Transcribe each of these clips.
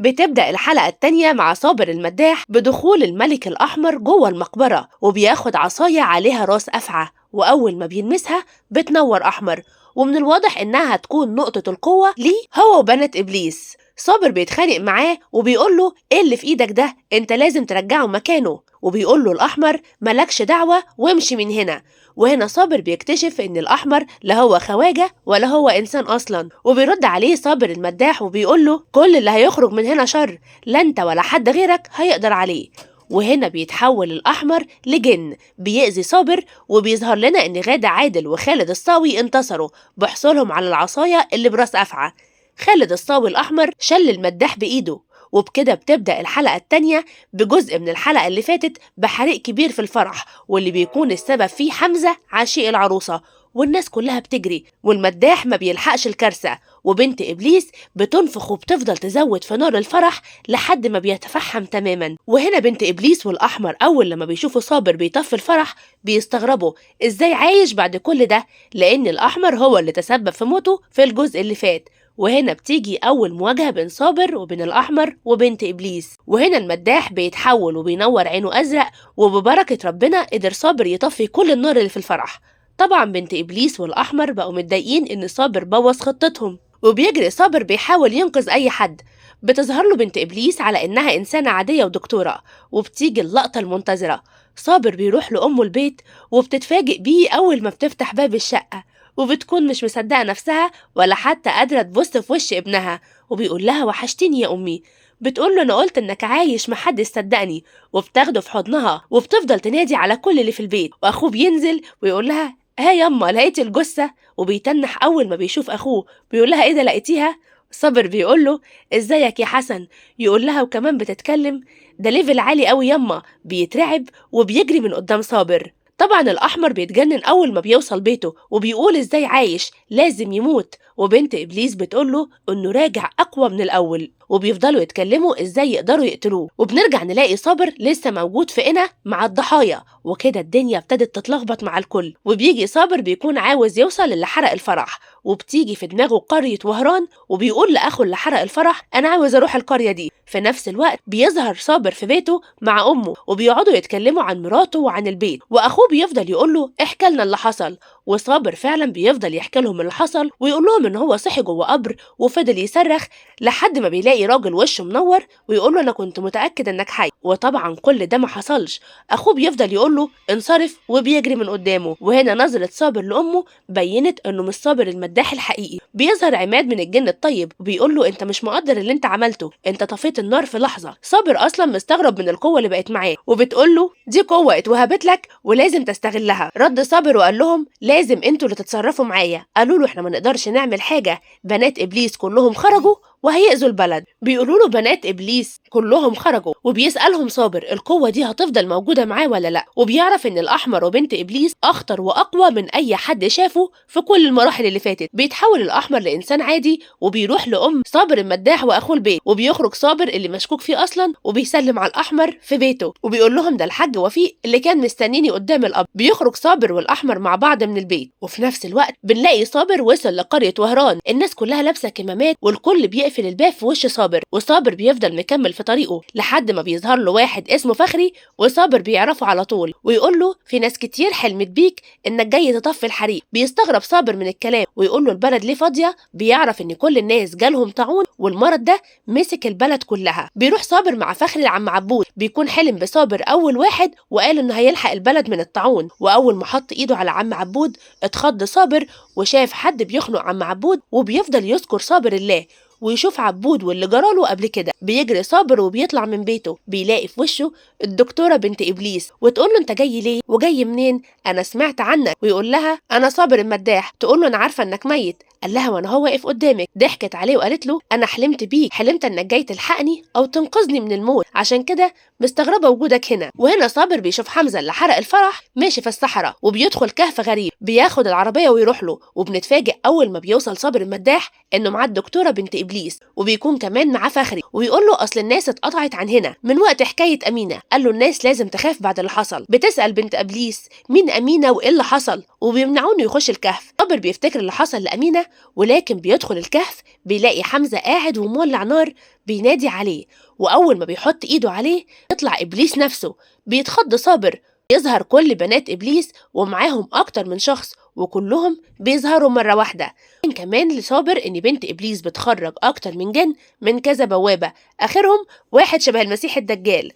بتبدأ الحلقة التانية مع صابر المداح بدخول الملك الأحمر جوه المقبرة، وبياخد عصاية عليها راس أفعى، وأول ما بيلمسها بتنور أحمر، ومن الواضح إنها هتكون نقطة القوة ليه هو وبنات إبليس. صابر بيتخانق معاه وبيقول له إيه اللي في إيدك ده، أنت لازم ترجعه مكانه، وبيقول له الأحمر مالكش دعوة وامشي من هنا. وهنا صابر بيكتشف إن الأحمر لا هو خواجة ولا هو إنسان أصلا، وبيرد عليه صابر المداح وبيقول له كل اللي هيخرج من هنا شر، لا أنت ولا حد غيرك هيقدر عليه. وهنا بيتحول الأحمر لجن بيأذي صابر، وبيظهر لنا إن غادة عادل وخالد الصاوي انتصروا بحصولهم على العصاية اللي براس أفعى. خالد الصاوي الأحمر شل المداح بإيده. وبكده بتبدأ الحلقة التانية بجزء من الحلقة اللي فاتت بحريق كبير في الفرح، واللي بيكون السبب فيه حمزة عشيق العروسة، والناس كلها بتجري والمداح ما بيلحقش الكارثة، وبنت إبليس بتنفخ وبتفضل تزود في نار الفرح لحد ما بيتفحم تماما. وهنا بنت إبليس والأحمر أول لما بيشوفوا صابر بيطفي الفرح بيستغربوا إزاي عايش بعد كل ده، لأن الأحمر هو اللي تسبب في موته في الجزء اللي فات. وهنا بتيجي أول مواجهة بين صابر وبين الأحمر وبنت إبليس، وهنا المداح بيتحول وبينور عينه أزرق، وببركة ربنا قدر صابر يطفي كل النار اللي في الفرح. طبعا بنت إبليس والأحمر بقوا متضايقين إن صابر بوظ خطتهم، وبيجري صابر بيحاول ينقذ أي حد. بتظهر له بنت إبليس على إنها إنسانة عادية ودكتورة، وبتيجي اللقطة المنتظرة. صابر بيروح لأمه البيت وبتتفاجئ بيه أول ما بتفتح باب الشقة، وبتكون مش مصدقة نفسها ولا حتى قادرة تبص في وش ابنها، وبيقول لها وحشتيني يا أمي. بتقول له أنا قلت إنك عايش محدش صدقني، وبتاخده في حضنها وبتفضل تنادي على كل اللي في البيت. وأخوه بينزل ويقول لها ها يما لقيتي الجثة، وبيتنح أول ما بيشوف أخوه بيقول لها إيه ده لقيتيها؟ صابر بيقول له إزيك يا حسن، يقول لها وكمان بتتكلم، ده level عالي قوي يما. بيترعب وبيجري من قدام صابر. طبعا الأحمر بيتجنن أول ما بيوصل بيته وبيقول إزاي عايش، لازم يموت. وبنت إبليس بتقوله إنه راجع أقوى من الأول، وبيفضلوا يتكلموا إزاي يقدروا يقتلوه. وبنرجع نلاقي صابر لسه موجود في قنا مع الضحايا، وكده الدنيا ابتدت تتلخبط مع الكل. وبيجي صابر بيكون عاوز يوصل للي حرق الفرح، وبتيجي في دماغه قرية وهران، وبيقول لأخو اللي حرق الفرح أنا عاوز أروح القرية دي. في نفس الوقت بيظهر صابر في بيته مع أمه، وبيقعدوا يتكلموا عن مراته وعن البيت، وأخوه بيفضل يقول له احكي لنا اللي حصل. وصابر فعلا بيفضل يحكي لهم اللي حصل ويقول لهم إن هو صحي جوه قبر وفضل يصرخ لحد ما بيلاقي راجل وشه منور ويقول له أنا كنت متأكد إنك حي. وطبعا كل ده ما حصلش. أخوه بيفضل يقول له انصرف وبيجري من قدامه. وهنا نظرة صابر لأمه بينت إنه مش صابر المداح الحقيقي. بيظهر عماد من الجن الطيب وبيقول له أنت مش مقدر اللي أنت عملته، أنت طفيت النار في لحظة. صابر أصلا مستغرب من القوة اللي بقت معاه، وبتقول له دي قوة اتوهبت لك ولازم تستغلها. رد صابر وقال لهم لازم انتوا اللي تتصرفوا معايا. قالوا له احنا ما نقدرش نعمل حاجة، بنات إبليس كلهم خرجوا وهيأذوا البلد. بيقولوا له بنات إبليس كلهم خرجوا، وبيسألهم صابر القوة دي هتفضل موجودة معاه ولا لا. وبيعرف إن الأحمر وبنت إبليس أخطر وأقوى من أي حد شافه في كل المراحل اللي فاتت. بيتحول الأحمر لإنسان عادي وبيروح لأم صابر المداح وأخوه البيت، وبيخرج صابر اللي مشكوك فيه أصلا وبيسلم على الأحمر في بيته وبيقول لهم ده الحاج وفيق اللي كان مستنيني قدام الأب. بيخرج صابر والأحمر مع بعض من البيت، وفي نفس الوقت بنلاقي صابر وصل لقرية وهران. الناس كلها لابسة كمامات والكل بيقفل الباب في وش صابر، وصابر بيفضل مكمل في طريقه لحد ما بيظهر له واحد اسمه فخري، وصابر بيعرفه على طول ويقول له في ناس كتير حلمت بيك انك جاي تطفي الحريق. بيستغرب صابر من الكلام ويقول له البلد ليه فاضيه؟ بيعرف ان كل الناس جالهم طاعون والمرض ده مسك البلد كلها. بيروح صابر مع فخري لعم عبود، بيكون حلم بصابر اول واحد وقال انه هيلحق البلد من الطاعون. واول ما حط ايده على عم عبود اتخض صابر وشاف حد بيخنق عم عبود، وبيفضل يذكر صابر الله ويشوف عبود واللي جراله قبل كده. بيجري صابر وبيطلع من بيته، بيلاقي في وشه الدكتورة بنت إبليس وتقول له انت جاي ليه وجاي منين؟ انا سمعت عنك. ويقول لها انا صابر المداح. تقول له انا عارفه انك ميت. قال لها وانا هو واقف قدامك. ضحكت عليه وقالت له انا حلمت بيك، حلمت انك جاي تلحقني او تنقذني من الموت، عشان كده مستغربه وجودك هنا. وهنا صابر بيشوف حمزه اللي حرق الفرح ماشي في الصحراء وبيدخل كهف غريب، بياخد العربيه ويروح له. وبنتفاجئ اول ما بيوصل صابر المداح انه معاه الدكتوره بنت ابليس، وبيكون كمان معاه فخري، وبيقول له اصل الناس اتقطعت عن هنا من وقت حكايه امينه. قال له الناس لازم تخاف بعد اللي حصل. بتسال بنت ابليس مين امينه وايه اللي حصل، وبيمنعوه انه يخش الكهف. صابر بيفتكر اللي حصل لامينه ولكن بيدخل الكهف بيلاقي حمزة قاعد ومولع نار بينادي عليه، وأول ما بيحط إيده عليه يطلع إبليس نفسه. بيتخض صابر، يظهر كل بنات إبليس ومعاهم أكتر من شخص وكلهم بيظهروا مرة واحدة. كمان لصابر إن بنت إبليس بتخرج أكتر من جن من كذا بوابة، آخرهم واحد شبه المسيح الدجال.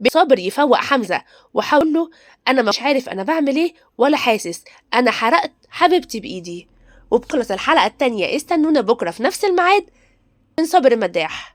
صابر يفوق حمزة وحاول له أنا مش عارف أنا بعمل إيه ولا حاسس، أنا حرقت حبيبتي بإيدي. وبخلص الحلقة التانية، استنونا بكرة في نفس الميعاد من صابر المداح.